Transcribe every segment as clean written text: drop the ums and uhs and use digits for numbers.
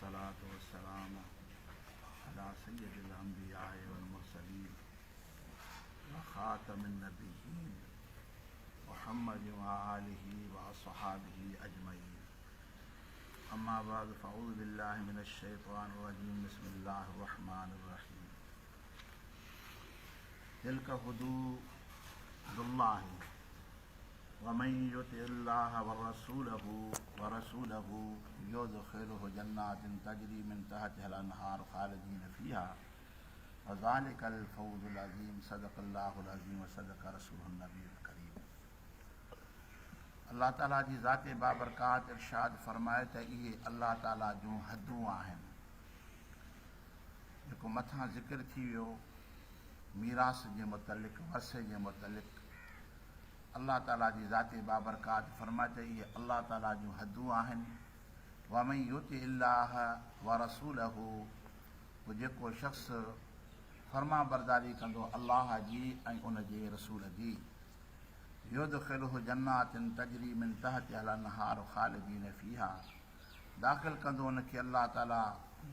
والصلاة والسلام على سيد الانبياء والمرسلين وخاتم النبيين محمد وآله وأصحابه أجمعين أما بعد فأعوذ بالله من الشيطان الرجيم بسم الله الرحمن الرحيم تلك حدود الله ومن يطع الله ورسوله ورسوله يدخله جنات تجري من تحتها الانهار خالدين فيها وذلك الفوز العظيم صدق الله العظيم وصدق رسوله النبي الڪريم الله تعالي جي ذات بابرڪات ارشاد فرمائي ته اهي الله تعالي جون حدون آهن جيڪو مٿان ذڪر ٿي ويو ميراث جي متعلق ورثي جي متعلق الله تعالي جي ذات بابرڪات فرمائي ته اهي الله تعالي جون حدون آهن ومن يطع الله ورسوله پوء جيڪو شخص فرمانبرداري ڪندو الله جي ۽ ان جي رسول جي يدخله جنات تجري من تحتها الانهار خالدين فيها داخل ڪندو ان کي الله تعالي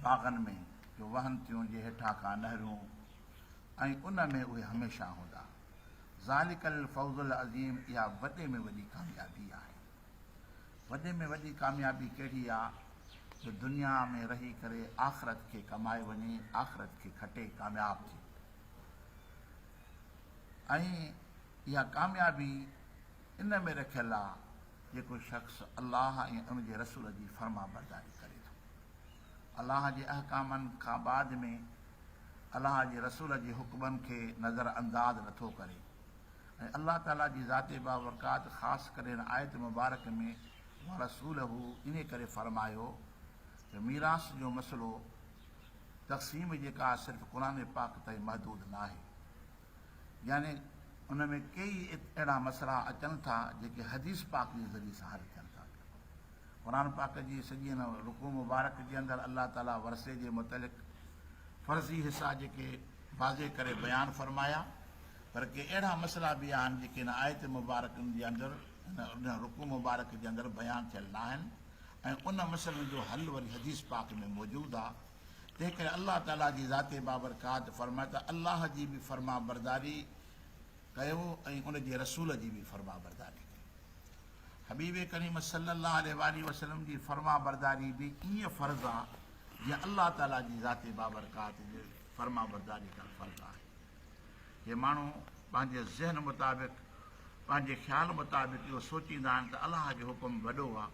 باغن ۾ جو وهن ٿيون جي هيٺان کان نهرون ۽ ان ۾ اهي هميشه هوندا ذلڪ الفوز العظيم اها وڏي ۾ وڏي ڪاميابي آهي. وڏي ۾ وڏي ڪاميابي ڪهڙي آ جو دنيا ۾ رهي ڪري آخرت کي ڪمائي وڃي، آخرت کي کٽي ڪامياب ٿئي ۽ اها ڪاميابي ان ۾ رکيل آ جيڪو شخص الله ۽ ان جي رسول جي فرمانبرداري ڪري ٿو. الله جي احڪامن کان بعد ۾ الله جي رسول جي حڪمن کي نظر انداز نٿو ڪري ۽ الله تعالي جي ذات بابرڪات خاص ڪري هن آيت مبارڪ ۾ ورسوله انهي ڪري فرمايو ته ميراث جو مسئلو تقسيم جيڪا صرف قرآن پاڪ تائين محدود ناهي يعني ان ۾ ڪيئي اهڙا مسئلا اچن ٿا جيڪي حديث پاڪ جي ذريعي سان حل ٿين ٿا. قرآن پاڪ جي سڄي هن رڪوع مبارڪ جي اندر الله تعاليٰ ورثي جي متعلق فرضي حصا جيڪي واضح ڪري بيان فرمايا پر ڪي اهڙا مسئلا به آهن جيڪي هن آيت مبارڪ جي اندر هن رڪوع مبارڪ جي اندر بيان ٿيل ناهن ۽ ان مسئلن جو حل وري حديث پاڪ ۾ موجود آهي تنهن ڪري الله تعاليٰ جي ذات بابرڪات فرمائي ته الله جي به فرمانبرداري ڪيو ۽ ان جي رسول جي به فرمانبرداري ڪيو. حبيب ڪريم صلّي الله عليه واٰله وسلّم جي فرمانبرداري به ائين فرض آ جيئن الله تعاليٰ جي ذات بابرڪات جي فرمانبرداري ڪرڻ فرض آهي. جي ماڻهو پنهنجي ذهن مطابق پنهنجي خيال مطابق اهو سوچيندا آهن ته الله جو حڪم وڏو آ،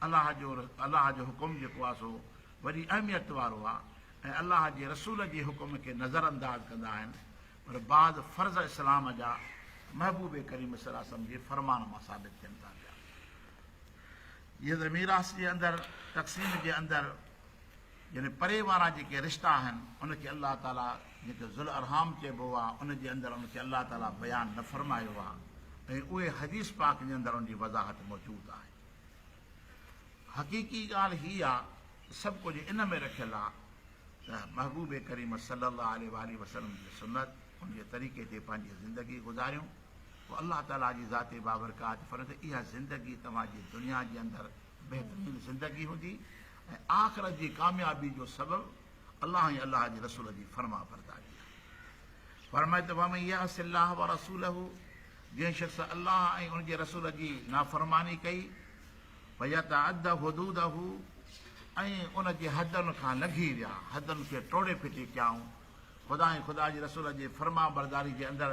الله جو الله جو حڪم جيڪو آ سو وڏي اهميت وارو آ ۽ الله جي رسول جي حڪم کي نظر انداز ڪندا آهن پر بعض فرض اسلام جا محبوب ڪريم صلي الله عليه وسلم جي فرمان مان ثابت ٿين ٿا پيا. جيئن ته ميراث جي اندر تقسيم جي اندر يعني پري وارا جيڪي رشتا آهن ان کي الله تعالي جنهن کي ذوالارحام چئبو آهي ان جي اندر ان کي الله تعالي بيان نه فرمايو آهي ۽ اهي حديث پاڪ جي اندر ان جي وضاحت موجود آهي. حقيقي ڳالهه هي آهي ته سڀ ڪجهه ان ۾ رکيل آهي ته محبوب ڪريم صلّي الله عليه واٰله وسلّم جي سنّت، ان جي طريقي تي پنهنجي زندگي گذاريون، پوء الله تعاليٰ جي ذات بابرڪات فرمائي ته اها زندگي توهان جي دنيا جي اندر بهترين زندگي هوندي ۽ آخرت جي ڪاميابي جو سبب الله ۽ الله جي رسول جي فرمانبرداري آهي. فرمائي ته ومن يعص الله ورسوله جنهن شخص الله ۽ ان جي رسول جي نافرماني ڪئي ويتعد حدوده ۽ ان جي حدن کان لنگهي ويا، حدن کي ٽوڙي ڦٽي ڪيائون، خدا ۽ خدا جي رسول جي فرمانبرداري جي اندر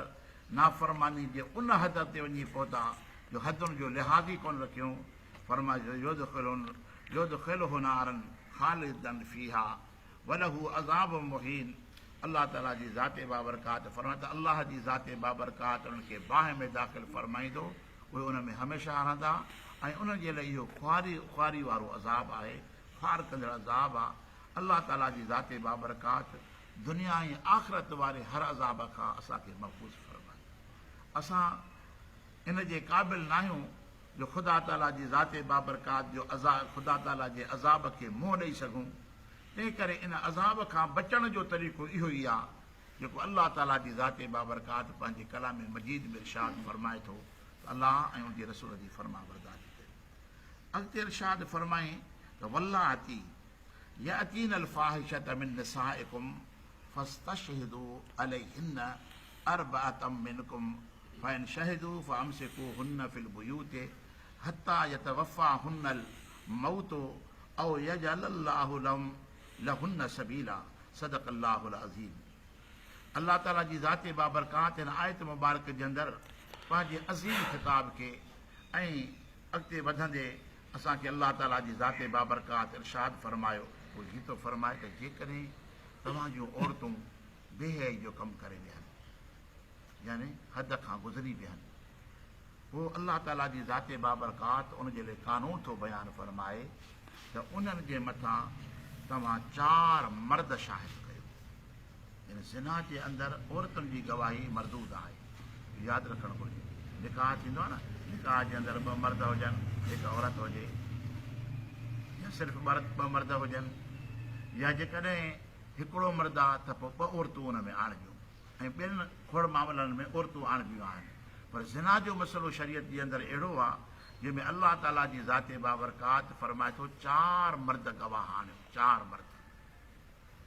نافرماني جي ان حد تي وڃي پهتا جو حدن جو لحاظ ئي ڪونه رکيائون، فرمايو يدخله نارا خالدا فيها وله عذاب مهين الله تعالي جي ذات بابرڪات فرمايو ته الله جي ذات بابرڪات انهن کي باهه ۾ داخل فرمائيندو اهي ان ۾ هميشه رهندا ۽ انهن جي لاء اهو خواري خواري وارو عذاب آهي، خوار ڪندڙ عذاب آ، الله تعالي جي ذات بابرڪات دنيا ۽ آخرت واري هر عذاب کان اسان کي محفوظ فرمائي. اسان ان جي قابل ناهيون جو خدا تعالي جي ذات بابرڪات جو خدا تعالي جي عذاب کي منهن ڏئي سگهون، تنهن ڪري ان عذاب کان بچڻ جو طريقو اهو ئي آ جيڪو الله تعاليٰ جي ذات بابرڪات پنهنجي ڪلام مجيد ۾ ارشاد فرمائي ٿو ته الله ۽ ان جي رسول جي فرمانبرداري ڪريو. اڳتي ارشاد فرمائين ته واللاتي يأتين الفاحشة من نسائڪم فاستشهدوا عليهن اربعة منڪم فإن شهدوا فامسڪوهن في البيوت حتي يتوفاهن الموت او يجعل الله لهم لهن سبيلا صدق الله العظيم الله تعالي جي ذات بابرڪات هن آيت مبارڪ جي اندر پنهنجي عظيم خطاب کي ۽ اڳتي وڌندي اسان کي الله تعالي جي ذات بابرڪات ارشاد فرمايو پوء هي ٿو فرمائي ته جيڪڏهن توهان جون عورتون بي حيائي جو ڪم ڪري ويهن يعني حد کان گذري ويهن پوء الله تعالي جي ذات بابرڪات ان جي لاء قانون ٿو بيان فرمائي ته انهن جي مٿان توهان چار مرد شاهد ڪيو. يعني زنا جي اندر عورتن جي گواهي مردود آهي. اهو ياد رکڻ گهرجي. نڪاح ٿيندو آهي نه، نڪاح جي اندر ٻه مرد هجن، هڪ عورت هجي يا صرف ٻه مرد هجن يا جيڪڏهن هڪڙو مرد آهي ته پوء ٻه عورتون ان ۾ آڻبيون. ۽ ٻين کوڙ معاملن ۾ عورتون آڻبيون آهن پر زنا جو مسئلو شريعت جي اندر اهڙو آ جنهن ۾ الله تعالي جي ذات بابرڪات فرمائي ٿو چار مرد گواهه آڻيو چار مرد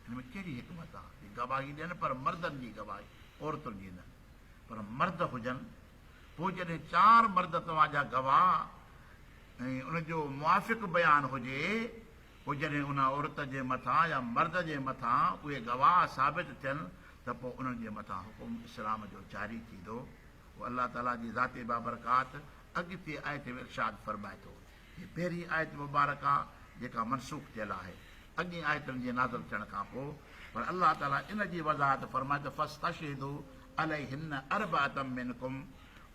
ان ۾ ڪهڙي حڪمت آ جي گواهي ڏين پر مردن جي گواهي عورتن جي نه پر مرد هجن پوء جڏهن چار مرد توهان جا گواهه ۽ ان جو موافق بيان هجي پوء جڏهن ان عورت جي مٿان يا مرد جي مٿان اهي گواهه ثابت ٿين ته پوء انهن جي مٿان حڪم اسلام جو جاري ٿيندو. پوء الله تعاليٰ جي ذات بابرڪات اڳتي آيت ۾ ارشاد فرمائي ٿو. هي پهرين آيت مبارڪه جيڪا منسوخ ٿيل آهي اڳين آيتن جي نازل ٿيڻ کان پوء پر الله تعاليٰ ان جي وضاحت فرمائي ته فاستشهدوا عليهن اربعة منڪم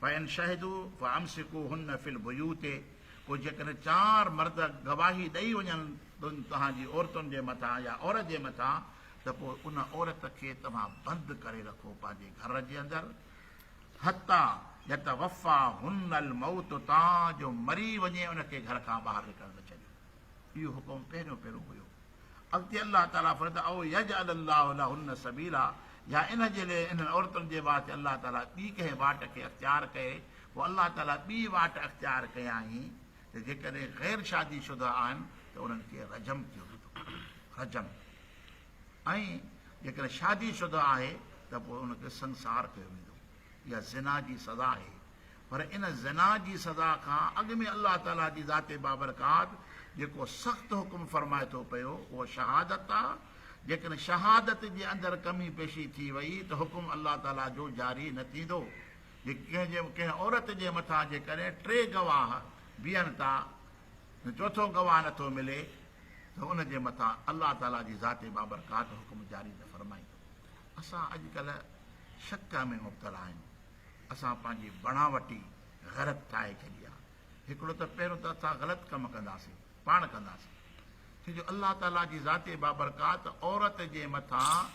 فإن شهدوا فامسڪوهن في البيوت پوء جيڪڏهن چار مرد گواهي ڏئي وڃن توهان جي عورتن جي مٿان يا عورت جي مٿان ته پوء ان عورت کي توهان بند ڪري رکو پنهنجي گهر جي اندر حتيٰ يتوفاهن الموت تان جو مري وڃي ان کي گهر کان ٻاهر نڪرڻ نه ڇڏيو. اهو حڪم پهريون پهريون هيو. اڳتي الله تعاليٰ فرمائي ٿو او يجعل الله لهن سبيلا يا ان جي لئي انهن عورتن جي واسطي الله تعاليٰ ٻي ڪنهن واٽ کي اختيار ڪري پوء الله تعاليٰ ٻي واٽ اختيار ڪيائين ته جيڪڏهن غير شادي شده آهن ته انهن کي رجم ڪيو ويندو رجم ۽ جيڪڏهن شادي شده آهي ته پوء ان کي سنگسار ڪيو ويندو اها زنا جي سزا آهي پر ان زنا جي سزا کان اڳ ۾ الله تعاليٰ جي ذات بابرڪات جيڪو سخت حڪم فرمائي ٿو پيو اهو شهادت آ، جيڪڏهن شهادت جي اندر ڪمي پيشي ٿي وئي ته حڪم الله تعاليٰ جو جاري نه ٿيندو. جي ڪنهن جي ڪنهن عورت جي مٿان جيڪڏهن ٽي گواهه بيهن ٿا ۽ چوٿون گواهه نه ٿو ملي ته ان جي مٿان الله تعاليٰ جي ذات بابرڪات حڪم جاري نه فرمائيندو. اسان اڄڪلهه شڪ ۾ مبتلا آهيون. اسان پنهنجي بڻاوٽي غلط ٺاهي ڇڏي آهي. هڪڙو ته پهريون ته اسان غلط ڪم ڪنداسين، پاڻ ڪنداسين. ڇو جو الله تعاليٰ جي ذات بابرڪات عورت جي مٿان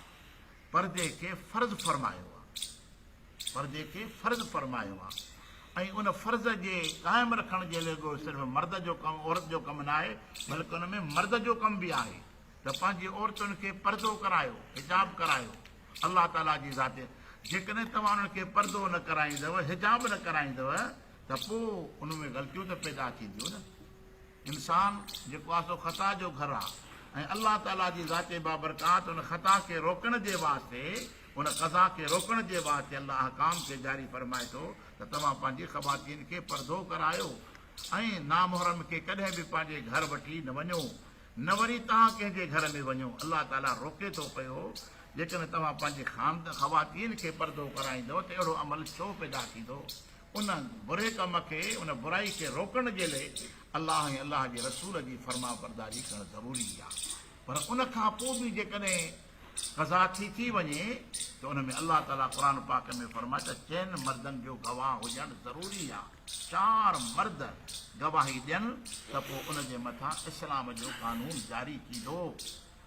پردي کي فرض فرمايو آهي. پردي کي فرض فرمايو آهي ۽ ان فرض جي قائم رکڻ جي لاء رڳو صرف مرد جو ڪم عورت جو ڪم ناهي بلڪه ان ۾ مرد جو ڪم به آهي ته پنهنجي عورتن کي پردو ڪرايو، حجاب ڪرايو. الله تعاليٰ جي ذات جيڪڏهن توهان انهن کي پردو نه ڪرائيندؤ، حجاب نه ڪرائيندؤ ته پوء ان ۾ غلطيون ته پيدا ٿينديون نه. انسان جيڪو آهي سو خطا جو گهر آهي ۽ الله تعاليٰ جي ذات بابرڪات ان خطا کي روڪڻ جي واسطي، ان قضا کي روڪڻ جي واسطي الله احڪام کي جاري فرمائي ٿو ته توهان پنهنجي خواتين کي پردو ڪرايو ۽ نامحرم کي ڪڏهن به پنهنجي گهر وٺي نه وڃو. نه وري توهان ڪنهن جي گهر ۾ وڃو، الله تعاليٰ روڪي ٿو پيو، جيڪڏهن توهان پنهنجي خاند، خواتين، کي پردو ڪرائيندؤ ته اهڙو عمل ڇو پيدا ٿيندو؟ ان بري ڪم کي، ان برائي کي روڪڻ جي لئي الله ۽ الله جي رسول جي فرمانبرداري ڪرڻ ضروري آهي، پر ان کان پوء به جيڪڏهن قضا ٿي ٿي وڃي ته ان ۾ الله تعاليٰ قرآن پاڪ ۾ فرمائي ته چئن مردن جو گواهه هجڻ ضروري آهي، چار مرد گواهي ڏين ته پوء ان جي مٿان اسلام جو قانون جاري ٿيندو،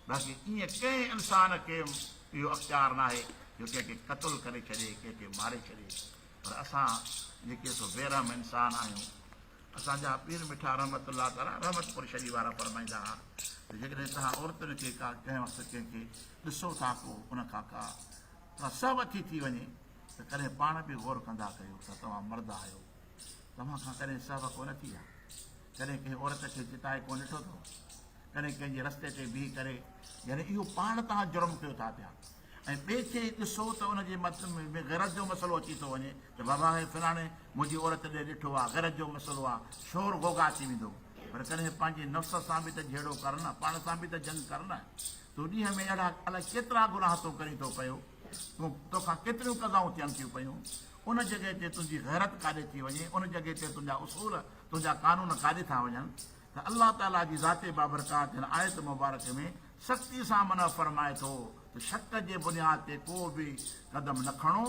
باقي ائين ڪنهن انسان کي اهو اختيار ناهي جو ڪنهن کي قتل ڪري ڇڏي، ڪنهن کي ماري ڇڏي، پر اسان جيڪي سو بي رحم انسان آهيون. اسان جا پير مٺا رحمت الله تعاليٰ رحمت پور شريف وارا فرمائيندا ها ته جيڪڏهن توهان عورتن کي ڪا ڪنهن وقت ڪنهن کي ڏسو ٿا ڪو ان کان ڪا ڪا سهو ٿي ٿي وڃي ته ڪڏهن پاڻ به غور ڪندا ڪيو ته توهان مرد آهيو توهان کان ڪڏهن سهو ڪونه ٿي آهي ڪڏهن ڪنهن عورت کي چتائي ڪونه ڏٺو اٿو. ڪڏهن ڪنهن جي رستي تي بيهي ڪري يعني اهو پاڻ توهان جرم ڪيو ٿا پيا ۽ ٻئي کي ڏسو ته ان جي مت ۾ غيرت جو مسئلو اچي ٿو وڃي ته بابا هي فلاڻي منهنجي عورت ڏي ڏٺو آ غيرت جو مسئلو آ شور غوغا اچي ويندو پر ڪڏهن پنهنجي نفس سان به ته جهيڙو ڪر نه پاڻ سان به ته جنگ ڪر نه تون ڏينهن ۾ اهڙا الائي ڪيترا گناهه تون ڪرين ٿو پيو تون توکان ڪيتريون قضائون ٿين ٿيون پيون ان جڳهه تي تنهنجي غيرت ڪاڏي ٿي وڃي ان جڳهه تي تنهنجا اصول تنهنجا قانون ڪاڏي ٿا وڃن ته الله تعاليٰ جي ذات بابرڪات هن آيت مبارڪ ۾ سختي سان منع فرمائي ٿو ته شڪ جي بنياد تي ڪو به قدم نه کڻو،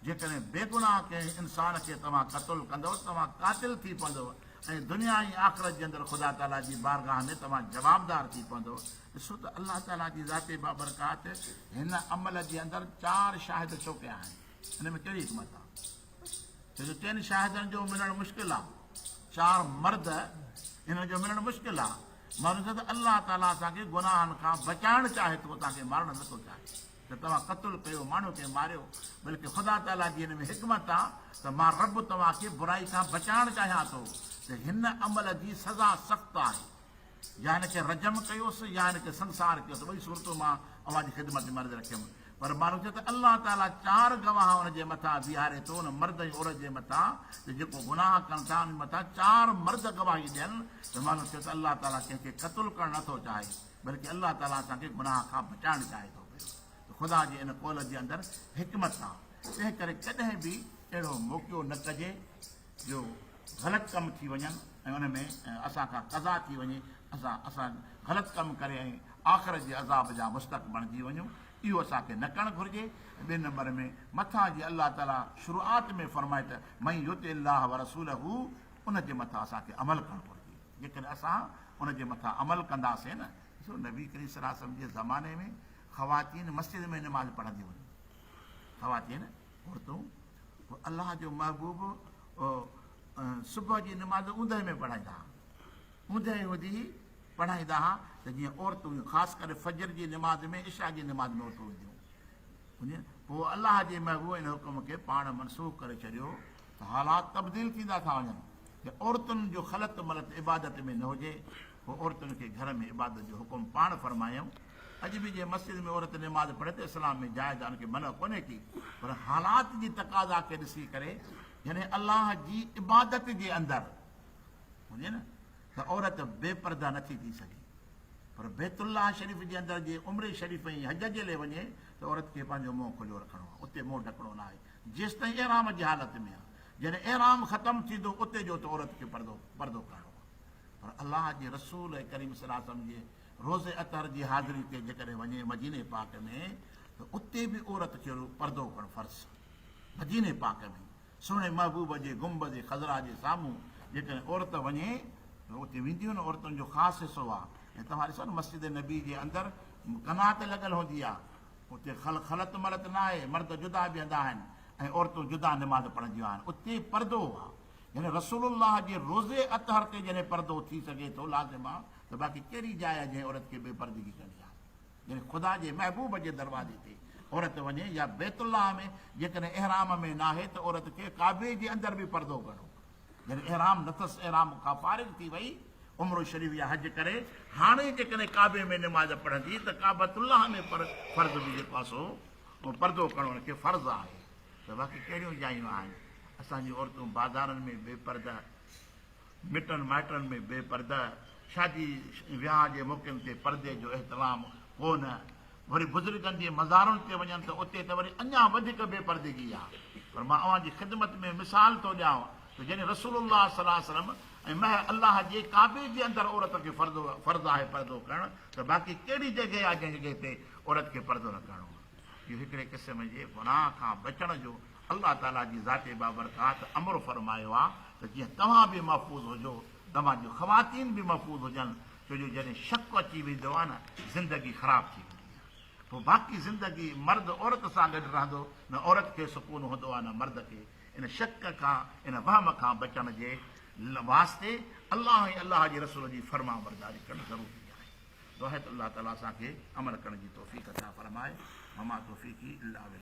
جيڪڏهن بيگناهه ڪنهن انسان کي توهان قتل ڪندؤ ته توهان قاتل ٿي پوندؤ ۽ دنيا ۽ آخرت جي اندر خدا تعاليٰ جي بارگاهه ۾ توهان جوابدار ٿي پوندؤ. ڏسو ته الله تعاليٰ جي ذات بابرڪات هن عمل جي اندر چار شاهد ڇو ڪيا آهن؟ ان ۾ ڪهڙي حڪمت آهي؟ ڇو جو چئن شاهدن جو ملڻ مشڪل آ، چار مرد انهن جو ملڻ مشڪل آ، معلوم ٿيو ته الله تعاليٰ اسان کي گناهن کان بچائڻ چاهي ٿو، توهان کي مارڻ نٿو چاهي ته توهان قتل ڪيو، ماڻهو کي ماريو، بلڪه خدا تعاليٰ جي ان ۾ حڪمت آ ته مان رب توهان کي برائي کان بچائڻ چاهيان ٿو ته هن عمل جي سزا سخت آهي. يا هن کي رجم ڪيوس يا هن کي سنگسار ڪيوس، ٻئي صورتون مان اوهان جي خدمت ۾ عرض رکيم. پر معلوم ٿيو ته الله تعاليٰ چار گواهه ان جي مٿان بيهاري ٿو، ان مرد ۽ عورت جي مٿان ته جيڪو گناهه ڪن ٿا ان مٿان چار مرد گواهي ڏين ته معلوم ٿيو ته الله تعاليٰ ڪنهن کي قتل ڪرڻ نه ٿو چاهي بلڪه الله تعاليٰ اسان کي گناهه کان بچائڻ چاهي ٿو پيو ته خدا جي ان قول جي اندر حڪمت آ تنهن ڪري ڪڏهن به اهڙو موقعو نه ڪجي جو غلط ڪم ٿي وڃن ۽ ان ۾ اسان کان قضا ٿي وڃي، اسان اسان غلط ڪم ڪري ۽ آخرت جي عذاب جا مستحق بڻجي وڃون، اهو اسان کي نه ڪرڻ گهرجي. ۽ ٻئي نمبر ۾ مٿان جي الله تعاليٰ شروعات ۾ فرمائي ته من يطع الله ورسوله ان جي مٿان اسان کي عمل ڪرڻ گهرجي، جيڪڏهن اسان ان جي مٿان عمل ڪنداسين نه، ڏسو نبي ڪريم صلي الله عليه وسلم جي زماني ۾ خواتين مسجد ۾ نماز پڙهنديون هيون، خواتين عورتون، پوء الله جو محبوب صبح جي نماز اوندهه ۾ پڙهائيندا ها. اوندهه هوندي هئي پڙهائيندا ها ته جيئن عورتون خاص ڪري فجر جي نماز ۾ عشاء جي نماز ۾ عورتون وينديون هيون. پوء الله جي محبوب ان حڪم کي پاڻ منسوخ ڪري ڇڏيو ته حالات تبديل ٿيندا ٿا وڃن ته عورتن جو خلط ملط عبادت ۾ نه هجي. پوء عورتن کي گهر ۾ عبادت جو حڪم پاڻ فرمايائون. اڄ به جنهن مسجد ۾ عورت نماز پڙهي ته اسلام ۾ جائز آهي ان کي منع ڪونهي ڪي پر حالات جي تقاضا کي ڏسي ڪري جڏهن الله جي عبادت جي اندر هجي نه ته عورت بي پرده نٿي ٿي سگهي پر بيت الله شريف جي اندر جي عمري شريف ۽ حج جي لئي وڃي ته عورت کي پنهنجو منهن کليو رکڻو آهي اتي منهن ڍڪڻو نه آهي جيستائين احرام جي حالت ۾ آهي جڏهن احرام ختم ٿيندو اتي جو ته عورت کي پردو پردو ڪرڻو آهي پر الله جي رسول ڪريم صلي الله عليه وسلم جي روض اطهر جي حاضري تي جيڪڏهن وڃي مديني پاڪ ۾ ته اتي به عورت کي پردو ڪرڻ فرض مديني پاڪ ۾ سهڻي محبوب جي گنبذ خضرا جي سامهون جيڪڏهن عورت وڃي ته اتي وينديون نه عورتن جو خاص حصو آهي ۽ توهان ڏسو نه مسجد نبي جي اندر قناعت لڳل هوندي آهي اتي خلط ملط نه آهي مرد جدا بيهندا آهن ۽ عورتون جدا نماز پڙهنديون آهن اتي پردو آهي يعني رسول الله جي روضي اطهر تي جڏهن پردو ٿي سگهي ٿو لازم آهي ته باقي ڪهڙي جاء آهي جنهن عورت کي بي پردگي ڪرڻي آهي؟ يعني خدا جي محبوب جي دروازي تي عورت وڃي يا بيت الله ۾ جيڪڏهن احرام ۾ ناهي ته عورت کي ڪعبي جي اندر به پردو ڪرڻو يعني احرام نٿس احرام کان فارغ ٿي وئي عمرو شريف يا حج ڪري هاڻي جيڪڏهن ڪعبي ۾ نماز پڙهندي ته ڪعبة الله ۾ فرض به جيڪو آهي سو پردو ڪرڻ ان کي فرض آهي ته باقي ڪهڙيون جايون آهن اسان جون عورتون بازارن ۾ بي پرده مٽن مائٽن ۾ بي پرده، شادي وياهه جي موقعن تي پردي جو اهتمام ڪو نه، وري بزرگن جي مزارن تي وڃن ته اتي ته وري اڃا وڌيڪ بي پردگي آ. پر مان اوهان جي خدمت ۾ مثال ٿو ڏيانو ته جڏهن رسول الله صلي الله عليه وسلم ۽ مه الله جي ڪعبي جي اندر عورت کي فرض آهي پردو ڪرڻ ته باقي ڪهڙي جڳهه آ جنهن جڳهه تي عورت کي پردو نه ڪرڻو آ. اهو هڪڙي قسم جي گناهه کان بچڻ جو الله تعاليٰ جي ذات بابرڪات امر فرمايو آهي ته جيئن توهان به محفوظ هجو، توهان جون خواتين به محفوظ هجن، ڇو جو جڏهن شڪ اچي ويندو آهي نه زندگي خراب ٿي ويندي آهي، پوء باقي زندگي مرد عورت سان گڏ رهندو، نه عورت کي سڪون هوندو آهي نه مرد کي، ان شڪ کان ان وهم کان بچڻ جي واسطي الله ۽ الله جي رسول جي فرمانبرداري ڪرڻ ضروري آهي. دعا آهي ته الله تعاليٰ اسان کي عمل ڪرڻ جي توفيق عطا فرمائي. وما توفيقي الا بالله.